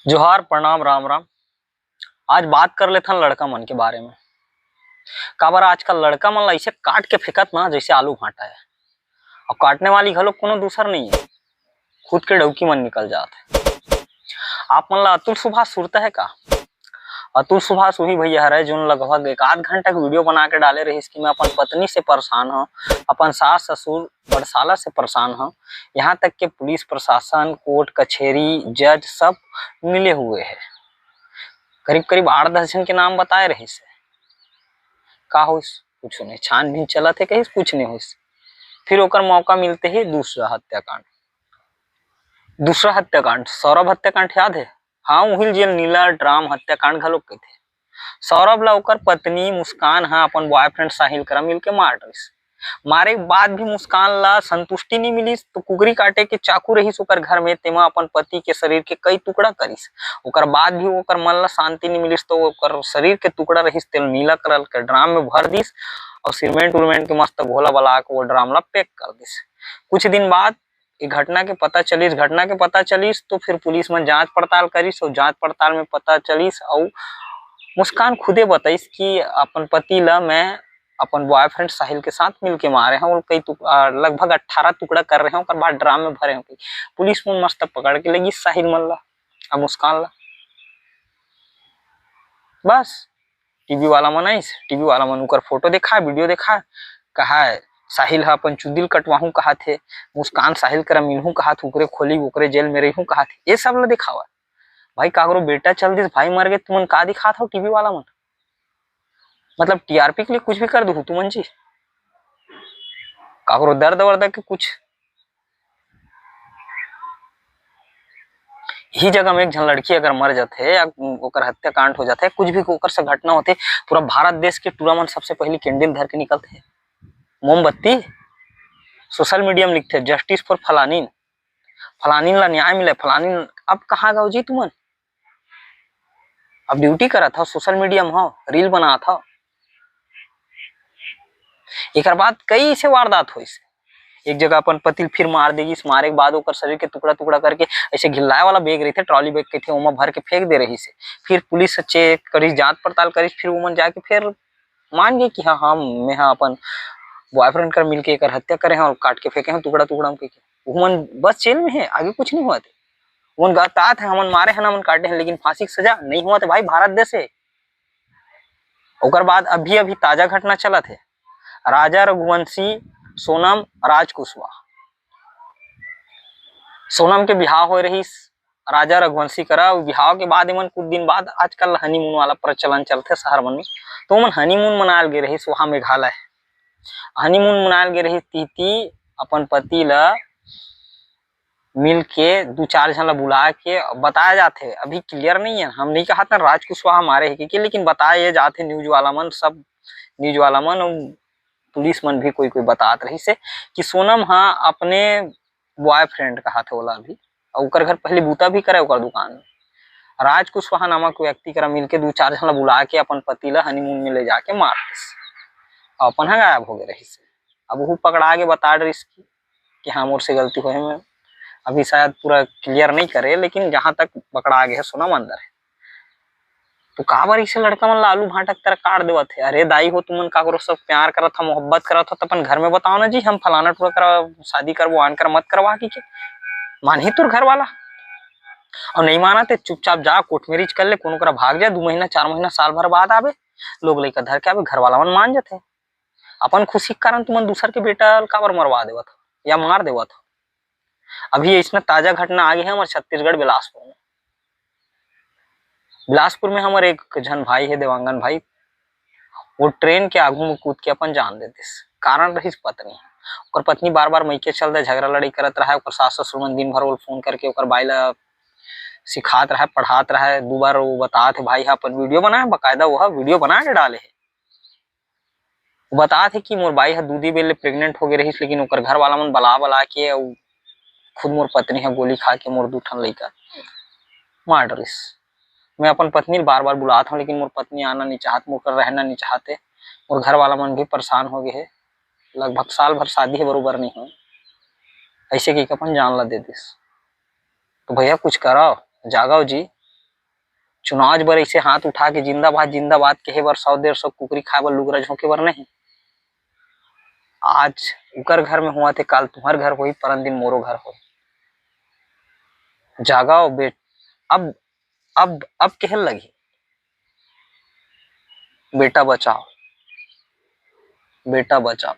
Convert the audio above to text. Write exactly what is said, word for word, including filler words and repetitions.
जोहार, प्रणाम, राम राम। आज बात कर लेथन लड़का मन के बारे में। काबर आजकल लड़का मन ला ऐसे काट के फेंकत ना, जैसे आलू भांटा है। अब काटने वाली घलो कोनो दूसर नहीं है, खुद के डौकी मन निकल जात है। आप मन ला अतुल सुभाष सुरता है का? अतुल सुभाष वही भैया हरे, जोन लगभग एक आध घंटा के वीडियो बना के डाले रहिस कि मैं अपन पत्नी से परेशान हूँ, अपन सास ससुर बरसाला से परेशान हूँ, यहाँ तक के पुलिस प्रशासन, कोर्ट कचहरी, जज सब मिले हुए है। करीब करीब आठ दस झन के नाम बताए रहिस है। का होइस? कुछ नहीं, छानबीन चलत है, कहिस कुछ नहीं होइस। फिर ओकर मौका मिलते ही दूसरा हत्याकांड, दूसरा हत्याकांड, सौरभ हत्याकांड याद है? हाँ, उहिल जेल नीला ड्राम हत्याकांड घलोक कहते। सौरभ ला ओकर पत्नी मुस्कान हा अपन बॉयफ्रेंड साहिल करा मिलके मार डरिस। मारे के बाद भी मुस्कान ला संतुष्टि नहीं मिलिस, तो कुकरी काटे के चाकू रहिस ओकर घर में, तेमा अपन पति के शरीर के कई टुकड़ा करिस। ओकर बाद भी ओकर मन ला शांति नहीं मिलिस, तो ओकर शरीर के टुकड़ा रहिस, तेल नीला कलर के ड्राम में भर दिस और सीमेंट उलमेंट के मस्त घोला बला के वो ड्राम ला पैक कर दिस। कुछ दिन बाद ये घटना के पता चलिस, घटना के पता चलिस तो फिर पुलिस मन जांच पड़ताल करिस और जांच पड़ताल में पता चलिस और मुस्कान खुदे बताइस कि अपन पति ला मैं अपन बॉयफ्रेंड साहिल के साथ मिलके मारे हूँ और कई टुक-, आ, लगभग अट्ठारह टुकड़ा कर रहे हूँ, ओकर बाद ड्राम में भरे हूँ। पुलिस मन मस्त पकड़ के लेगी साहिल मन ला, अब मुस्कान ला। बस, टीवी वाला मन आइस, टीवी वाला मन ओकर फोटो देखा, वीडियो देखा, कहा साहिल ह अपन चुदिल कटवाहूँ कहा थे, मुस्कान साहिल करा मिलहूँ कहा थे, ओकरे खोली ओकरे जेल में रहिहूँ कहा थे, ये सब ला दिखावा। भाई, काकरो बेटा चल दिस, भाई मर गए, तुमन का दिखात हो टीवी वाला मन? मतलब टीआरपी के लिए कुछ भी कर दू तुमन जी। काकरो दर्द वर्द के कुछ ही जगह में एक झन लड़की अगर मर जाथे या ओकर हत्याकांड हो जाथे, कुछ भी ओकर से घटना होथे, पूरा भारत देश के टूरा मन सबसे पहली कैंडल धर के निकलथे, मोमबत्ती। सोशल मीडिया में लिखथे, "जस्टिस फॉर फलानीन, फलानीन ला न्याय मिले, फलानीन।" अब कहाँ गव जी तुमन? अब ड्यूटी करत हव, सोशल मीडिया में हव, रील बनात हव। एकर बाद कई से वारदात होइस। एक जगह अपन पति ल फिर मार देगिस, मारे के बाद ओकर शरीर के टुकड़ा टुकड़ा करके ऐसे घिल्लाए वाला बैग रहिथे, ट्रॉली बैग कहिथे, ओमा भर के फेंक दे रहिस हे। फिर पुलिस ह चेक करिस, जांच पड़ताल करिस, फिर ओमन जाके फिर मान गे कि हाँ, हाँ, मैं हा अपन बॉयफ्रेंड कर मिलके एकर हत्या करे हंव और काट के फेंके हंव टुकड़ा टुकड़ा में कहिके। ओमन बस जेल में हे, आगे कुछ नहीं होवत हे। ओमन गतात हे, हमन मारे हन, हमन काटे हन, लेकिन फांसी के सजा नहीं होवत हे भाई, भारत देश हे। ओकर बाद अभी अभी ताजा घटना चलत हे, राजा रघुवंशी, सोनम, राज कुशवाहा। सोनम के बिहाव होए रहिस राजा रघुवंशी करा, अउ बिहाव के बाद एमन कुछ दिन बाद आजकल हनीमून वाला प्रचलन चलथे शहर मन में, तो ओमन हनीमून मनायल गे रहिस वहाँ मेघालय। हनीमून मनायल गे रहिस, तिहती अपन पति ल मिल के दू चार झन ला बुला के बताया जाथे, अभी क्लियर नहीं है, हम नहीं कहत हन राज कुशवाहा मारे हे कि, कि, लेकिन बताया ये जाथे न्यूज वाला मन, सब न्यूज वाला मन, पुलिस मन भी कोई कोई बतात रहिस हे कि सोनम हा अपने बॉयफ्रेंड कहा थे ओला अभी, अउ ओकर घर पहले बूता भी करे ओकर दुकान में। राज कुशवाहा नामक व्यक्ति करा मिलके दू चार झन ला बुला के अपन पति ला हनीमून में ले जाके मार दिस, अपन हा गायब हो गए रहिस हे। अब वो पकड़ा के बता डरिस कि, कि हाँ, मोर से गलती होए हे। मैं अभी शायद पूरा क्लियर नहीं करे, लेकिन जहाँ तक पकड़ा गे हे, सोनम अंदर हे। तो काबर इसे लड़का मन ला आलू भांटा के तरह काट देवत हे? अरे दाई हो, तुमन काकरो से प्यार करत हो, मोहब्बत करत हो, तो अपन घर में बताओ ना जी, हम फलाना टूरा करा शादी करबो, आन कर मत करवा की के। मानही तोर घर वाला, और नहीं माना ते चुपचाप जा, कोर्ट मैरिज कर ले, कोनो करा भाग जा, दू महीना, चार महीना, साल भर बाद आबे, लोग लइका धर के आबे, घर वाला मन मान जाथे। अपन खुशी के कारण तुमन दूसर के बेटा ल काबर मरवा देवत हो या मार देवत हो? अभी ऐसना ताजा घटना आ गे हे हमर छत्तीसगढ़ बिलासपुर में। बिलासपुर में हमर एक झन भाई हे देवांगन भाई, वो ट्रेन के आगू में कूद के अपन जान दे दिस। कारण रहिस पत्नी। ओकर पत्नी बार बार मइके चल दे, झगड़ा लड़ाई करत रहे। ओकर सास ससुर मन दिन भर वो फोन करके ओकर बाई ला सिखात रहे, पढ़ात रहे। दू बार वो बतात हे, भाई हा अपन वीडियो बनाए, बाकायदा वो वीडियो बना के डाले हे। वो बतात हे कि मोर बाई ह दूधी बेर ले प्रेग्नेंट हो गए रहिस, लेकिन ओकर घर वाला मन बला बला के अउ खुद मोर पत्नी ह गोली खा के मोर दू ठन लइका मार डरिस। मैं अपन पत्नी ल बार बार बुलात हूँ, लेकिन मोर पत्नी आना नहीं चाहत, मोर कर रहना नहीं चाहते। मोर घर वाला मन भी परेशान हो गए हे। लगभग साल भर शादी हे, बरोबर नहीं हो, ऐसे कहिके अपन जान ला दे दिस। तो भैया कुछ कराओ, जागाओ जी। चुनाव बर ऐसे हाथ उठा के जिंदाबाद जिंदाबाद कहे बर, सौ डेढ़ सौ कुकरी खाए बर, लुगरा झोंके बर नहीं। आज उकर घर में हुआ थे, काल तुम्हर घर होई, परन दिन मोरो घर होई। जागव बेट, अब अब अब कहन लगी, बेटा बचाओ, बेटा बचाओ।